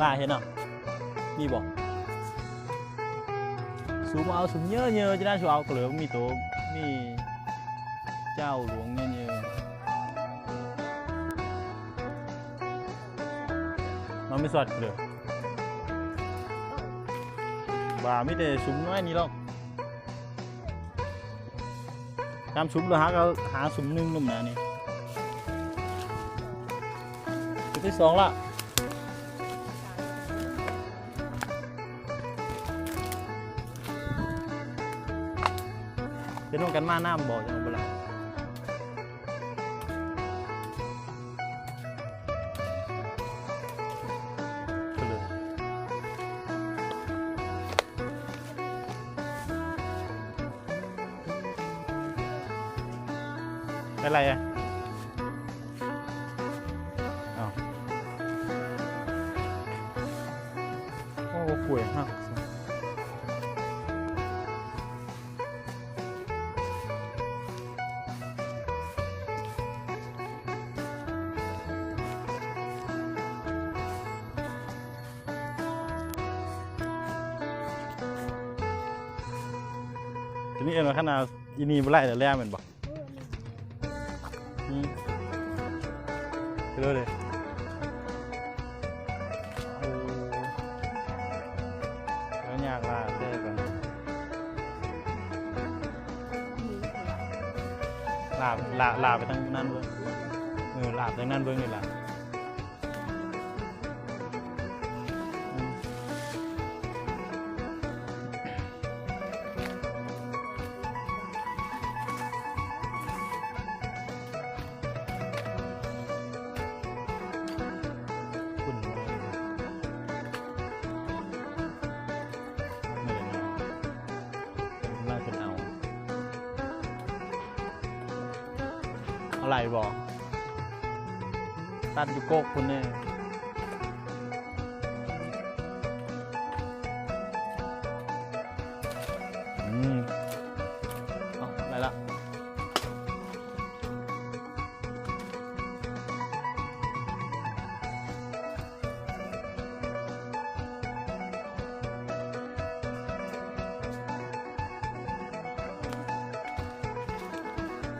ຫຼາຍເຫັນເນາະ ມີບໍ່? ສູມເອົາ ສູມເຍີະໆ ຈະໄດ້ສູມເອົາກະເລີ ມີໂຕ ມີເຈົ້າຫຼວງເຍີະໆ ມັນມີສອດກະເລີ ບໍ່ ມີແຕ່ສູມນ້ອຍນີ້ດອກ. ຕາມສຸມແລ້ວຫາກໍຫາສຸມໜຶ່ງໜຸ່ມນະນີ້ ຈຸດທີສອງລະ ເປັນນຳກັນມານຳບໍ່ ຈັ່ງບໍ່ລະ. ເປັນໄລອະ? ອ້າວ ໂອ້ ກ້ວຍຫັກ. ທີນີ້ເອີ້ນວ່າຄັນເອົາອີ່ນີ້ບໍ່ໄລ່ແລ້ວແລ້ວແມ່ນບໍ່? ອືມ ເລີຍ ໂອ້ ແລ້ວຍາກຫຼາຍເດີ ບາດນີ້ ລາບ ລາບ ລາບໄປທາງນັ້ນເບິ່ງ ເອີ ລາບທາງນັ້ນເບິ່ງນີ້ລະ. ອາໄຫຼບໍ່? ຕັດຢູ່ກົກພຸ້ນເດ້. ອືມ ເອົາ ໄດ້ລະ.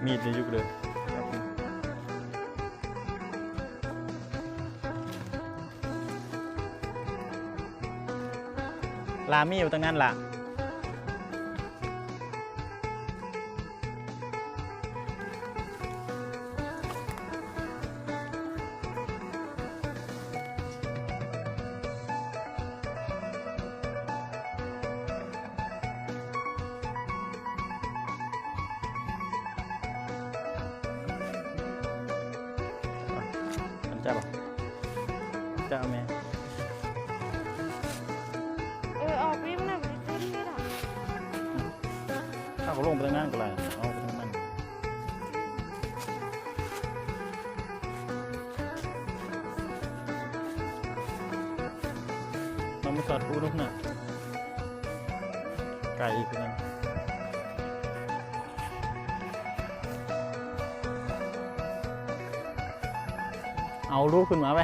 ມີດນີ້ຢູ່ເດີ. ລາມີຢູ່ຕັ້ງນັ້ນລະ. ອັນຈັບບໍ່? ຈັບແມ່. ເອີ ອອກນີ້ມັນນະ ບໍ່ໄດ້ຂຶ້ນເດ້ລະ. ເຮົາກໍລົງໄປທາງນັ້ນກໍໄດ້ ເອົາໄປທາງນັ້ນ. ນ້ຳມັນສອດປູນະ ໄກອີກນັ້ນ. ເອົາລູກຂຶ້ນມາໄປ.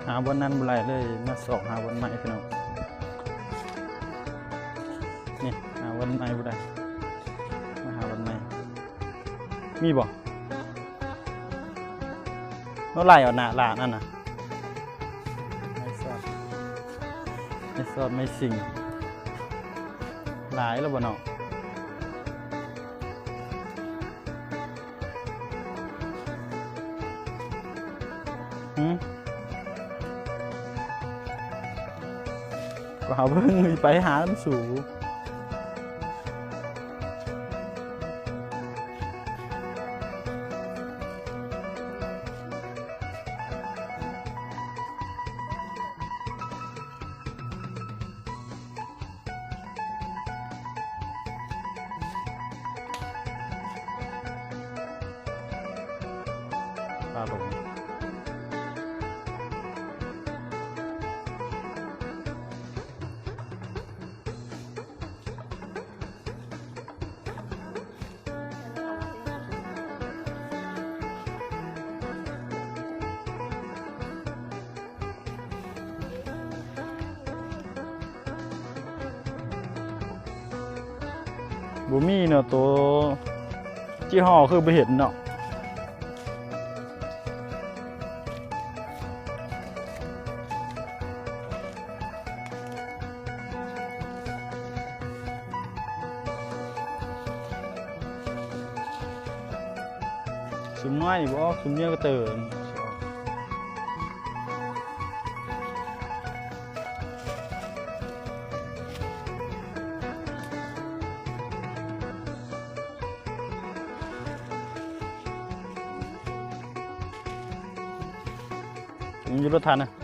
ຫາບ່ອນນັ້ນບໍ່ໄດ້ເລີຍ ມາຊອກຫາບ່ອນໃໝ່ພີ່ນ້ອງ. ນີ້ ຫາບ່ອນໃໝ່ບໍ່ໄດ້ ມາຫາບ່ອນໃໝ່. ມີບໍ່? ເນາະ ໄລ່ເອົາໜ້າຫຼ້ານັ້ນນະ. ໄມ້ສອດ ໄມ້ສອດ ໄມ້ສິງ ຫຼາຍແລ້ວບໍ່ເນາະ? ຫື ກໍຫາເບິ່ງ ໄປຫານຳສູ. ປາຫຼົງ. ເ ບໍ່ມີເນາະ ໂຕຈີ່ຫໍ້ຄືບໍ່ເຫັນເນາະ. ຊຸມນ້ອຍນີ້ບໍ່ອອກ ຊຸມຍຽວກະເຕີນ. ມັນຢູ່ລົດທັນນະ.